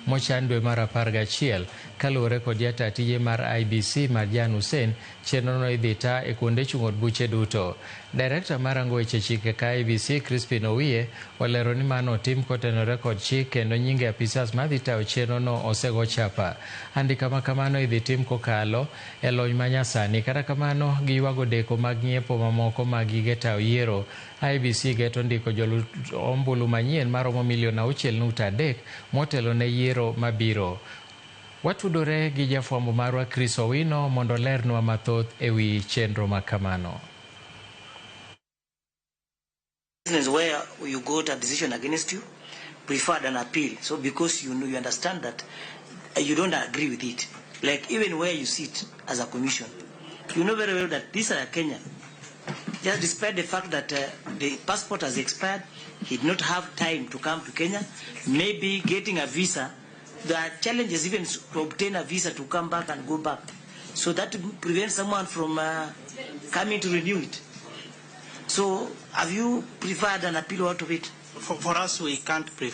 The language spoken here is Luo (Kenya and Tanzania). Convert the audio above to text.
mochan dwe mar 11. Kaluwore kod jata tije mar IEBC Marjan Hussein, chenrono idhi ta e kuonde chung' od buche duto. Direkta mar rango weche chike ka IEBC Crispin Owiye olero ni mano otim kotenore kod chik kendo nyinge apisas madhi tayo chenrono osego chapa. Andika ma kamano idhi tim kokalo e lony manyasani. Kata kamano giywago deko mag ng'iepo mamoko mag gige tayo yiero. IEBC geto ndiko jolup ombulu manyien maromo milion 6.3 motelo ne yiero mabiro. Watudore gi jafwambo marwa Chris Owino mondo olernwa mathoth e wi chenro ma kamano. Business where you got a decision against you, preferred an appeal. So because you know, you understand that you don't agree with it. Like even where you sit as a commission, you know very well that these are Kenyan. Just despite the fact that the passport has expired, he did not have time to come to Kenya. Maybe getting a visa, there are challenges even to obtain a visa to come back and go back. So that prevents someone from coming to renew it. So have you preferred an appeal out of it? For us, we can't prefer.